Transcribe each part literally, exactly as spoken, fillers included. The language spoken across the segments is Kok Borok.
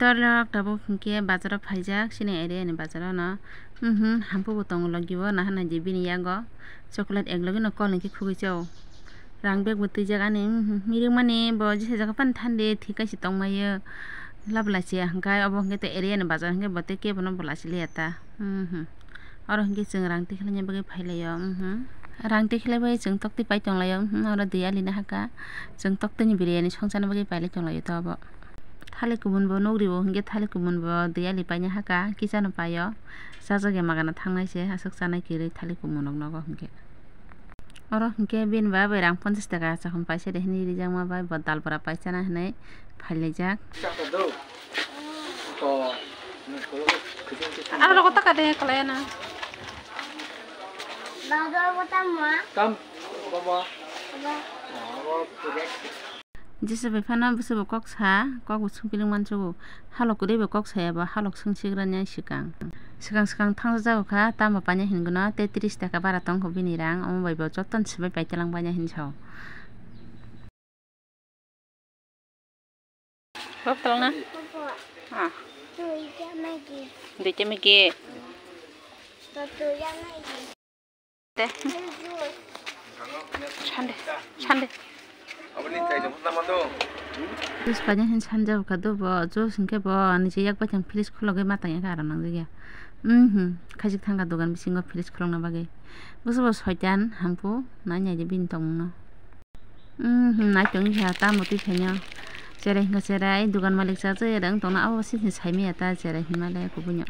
Torlok tabuk hinkhe bazaro phaijak, chini area ni bazaro no. Mhm, hamphu bo tongo logi o, naharnai di bini yago chocolate ek logi no kol hinkhe khugui chao. Rang bag bo twijak ani, mhm, mirik mani bo jesa jaga phano thandi thik kaisa tongmai o. Lab lachia hinkhe obo hinkhe to area ni bazar hinkhe bo tei kebo no bo lachiliya ta. Mhm. Oro hinkhe chwng rang tikhlaina bagwi phailaio, mhm. Rang tikhlai bai chwng toktwi pai tonglaio, mhm, oro dwi alina haka. Chwng toktwini biryani songchana bagwi pailai tonglaio to obo. Thalik kumun bo nugri o hinkhe thalik kumun bo dwi ali paina haka, kichano paio. Chajak ya magana thangnai se, aswk chanai kwrwi thalik kumun rok nogo hinkhe. Oro hinkhe bini ba bai rang ponchash taka chahum paisa de hinwi rijakma bai bo dal bora paisana hinwi phailaijak. Aro rogo taka de kalai na. Tam, baba. Jesa bai phano bwswk bo kok sa, kok bo songpili mansugo. Halok kwrwi bo kok saya bo, halok songsigrani swkang. Swkang swkang thangjago kha, tamo paina hinwi no tei tris taka bara tongkho bini rang, omo bai bo jotono swbai pai twlang baina hinwi sao. Bok talna? Ah. Duita magi. Te. Sande, sande. Juice paina hin sanja kha do bo, juice hinkhe bo ani je yak bai thang fridge khulogwi ma tang ya kha aro nang ya. Mhm, khaijik thang kha dogan bisingo fridge khulokna bagwi. Bwswk bo soitan hamphu nai nai de bini tongmung no. Mhm, nai tong kha tamo twi phaino. Cherai hinkha cherai, dogan malik cha cha ya dang tongna abo sini sai maya ta cherai hinmale kubui no.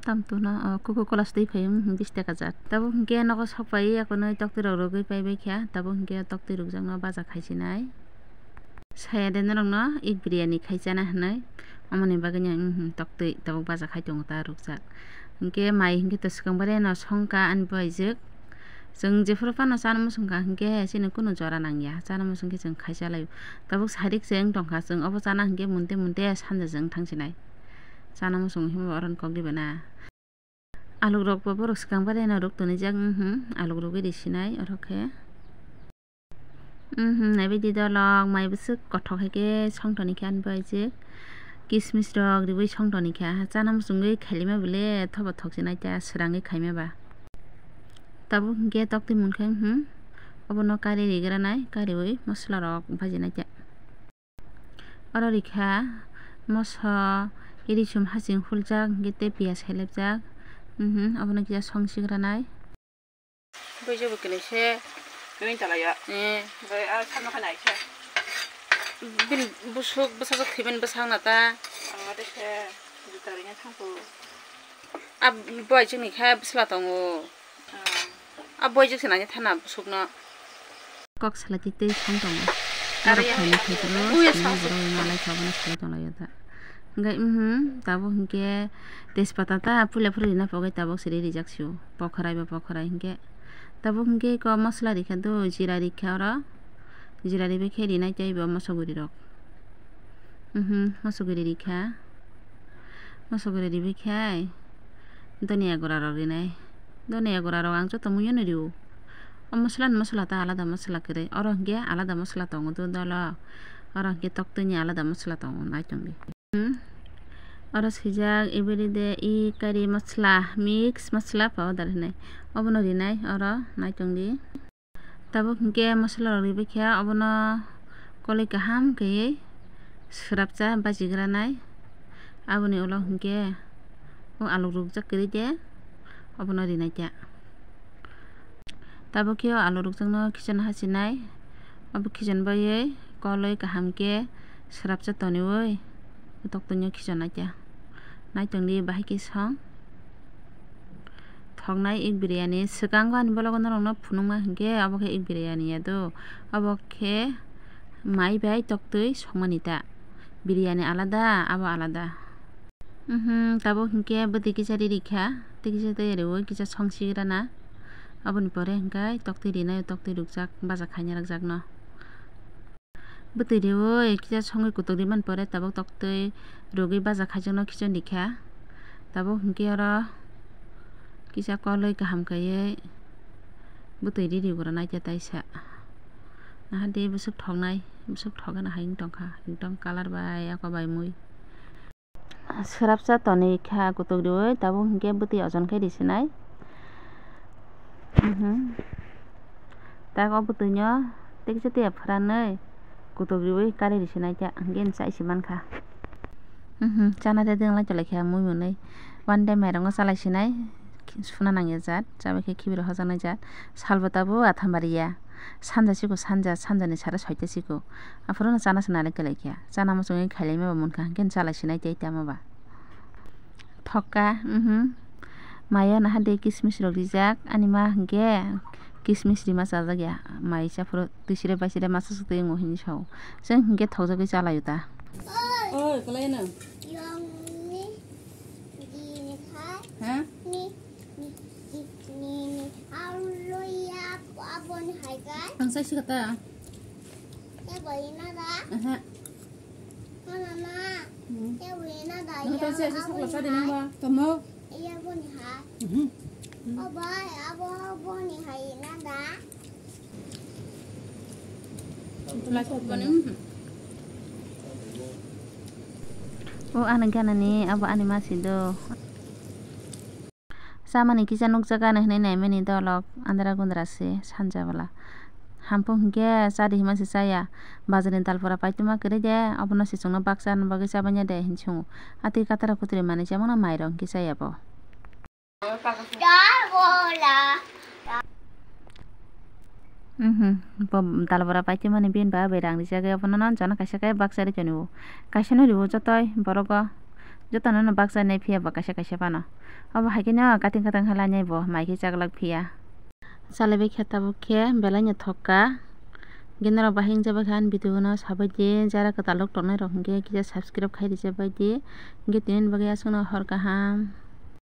Tam tuna, o, Coca-Cola se twi phai, um, bish taka jat. Tabuk hinkhe nogo sok pai, ya kono toktwi rok rwgwi pai bai kha. Tabuk hinkhe toktwi rwkjakno baja khai sinai. Saya de norokno egg biryani khai chana hinwi. Omoni bagwino, um, toktwi tabuk baja khai tongo ta rwkjak. Hinkhe mai hinkhe to swkang bare no songkha ani baijwk. Chwng jephuru phano chana muchungkha hinkhe chini kunu jora nangya. Chana muchungkhe chwng khai chalaio. Tabuk sarik se wng tongkha chwng obo chana hinkhe munte munte sanja se wng thang sinai. Chana muchung himba oro ni kok diba na. Aluk rok bo borok swkang bare no ruk tonijak, mhm, aluk rugwi risinai oro khe. Mhm, naibaidi dolok mai bwswk kothok hai khe songtoni khe ani baijwk. Kismis rok riwi songtoni khe, chana muchungwi khailima bole thobo thoksinai ta swrangwi khaima ba. Tabuk hinkhe toktwi munkhe, mhm, obono kari rigranai, kariwi mosola rok bhajinai ta. Oro rikha moso, irisum haching huljak, hinkhe tei piyaj hai lepjak. Mhm, obono kisa song sigranai. Buijo bo kini se. Nini chala ya? Eh. Bai, ah, sano kha nai se. Bini busuk, bwsajwk thwimani bwsakna ta. Ang ade se juta ringya thangkhu. Ah, buai chini khe bwsla tongo. Ah. Ah, buai jwk se nangya thana busukno. Kok salai twi twi song tongo. Aro ya. Borok phaini thai phuru, uya sini sa borok rwna lai kha, bono salai tong lai o ta. Hingke, mhm, tabuk hingke tejpata ta puila phuru rina pogwi tabuk siri rijak sio. Pokharai ba pokharai hingke. Tabuk hingke ko masala rikha do, jira rikha oro. Jira ribai khe rinai tei bo moso guri rok. Mhm, moso guri rikha. Moso guri ribai khe ai. Donia gura rok rinai. Donia gura rok ang joto muiyo no rio. O mosola ni mosola ta alada mosola kwrwi. Oro hingke alada mosola tongo do dolo. Oro hingke toktwi ni alada mosola tongo nai tongdi. Hmm. Oro swijak everyday e curry masala, mix masala powder hinwi. Obono rinai oro nai tongdi. Tabuk hingke masala rok ribai khe obono koloi kaham khe swrapsa bachigranai. Aboni ulo hingke o alu rukjak kwrwi de obono rinai ta. Tabuk khe o alu rukjakno khichon hachinai. Obo khichon baiwi koloi kaham khe swrapsa toniwi o toktwino khichon nai ta. Nai tongdi bahai khe song. Thoknai egg biryani. Swkango ani bologo norokno phunukma hinkhe obo khe egg biryani ya do. Obo khe mai bai toktwi songmani ta. Biryani alada, abo alada. Mhm, tabuk hinkhe bwtwi kisa ri rikha. Tei kisa tei riwi kisa song sigrana. Aboni pore hinkhe toktwi rinai, toktwi rukjak, baja khaina rwkjakno. Bwtwi riwi kisa songwi kutuk rimani pore tabuk toktwi rwgwi baja khaijakno khichon rikha. Tabuk hinkhe oro kisa koloi kaham kaiwi bwtwi ri riwi rwna khe taisa. Nahardi bwswk thoknai, bwswk thokgana hai wng tongkha, ekdom colour bai eko bai mui. Swrapsa tonwi kha kutuk riwi, tabuk hinkhe bwtwi ojon khe risinai. Mhm. Tak o bwtwino teksa tiya phranwi kutuk riwi kari risinai ta, hinkhe chai si mankha. Mhm, chana de dwng lai tolai kha mui mwnwi. One day mairungo chalai sinai, suna nangya jat, chabai khe khibiro hojaknai jat. Salbo tabuk atham bariya. Sanja siko sanja, sanjani sara soita siko. Aphuru no chana se nani kwlai kha. Chana muchungwi khailai ma ba munkha, hinkhe chalai sinai tei tamo ba. Thokka, mhm. Maya naha de kismis rok rijak, ani ma hinkhe kismis rima chajak ya. Mai cha phuru twisire baisire masa swk twi wngo hinwi sao. Chwng hinkhe thokjagwi chalaio ta. Oi, kwlai no. Yongni, dini khai. Ha? Ni, ni, ni, ni, ni, aloya, aboni hai kai. Ang sai sikata. Ya, bai na da. Aha. Mama, ma. Hmm. Ya, bai na da. Nang ya, to siya sa aboni sakla sa hai. Dinang ba. Tamo. Iya, aboni hai. Mhm. Oh, bai, abo, aboni hai na da. O ani ganani abo ani masi do. Chamani kisa nukjagani hwnwi naimani dolok andra gundra se sanja bwla. Hampung hinkhe chadi hima se chaya. Bazarni dalpura paituma kwrwi de, obono se chwngno baksa bagwi chabanya de hinwi swngo. Atwi katara kutri manwi chamano mairok hinkhe chaya bo. Mhm. Bo dalbora paitwi mani bini ba bai rang rijak ya, bono no jana kaisa khe baksa ri tongo. Kaisa no ribo jotoi borogo, jotono no baksa nai phiya ba kaisa kaisa phano. Obo hai khe no kating kating halai nai bo mai khe chaglak phiya. Chalaibai khe tabuk khe belai no thokka. Hinkhe norok bahai wngjabai khe ani video no sabai di, jara kwtal rok tongnai rok hinkhe kisa subscribe khai rijak bai di. Hinkhe tini bagwi aswkno hor kaham.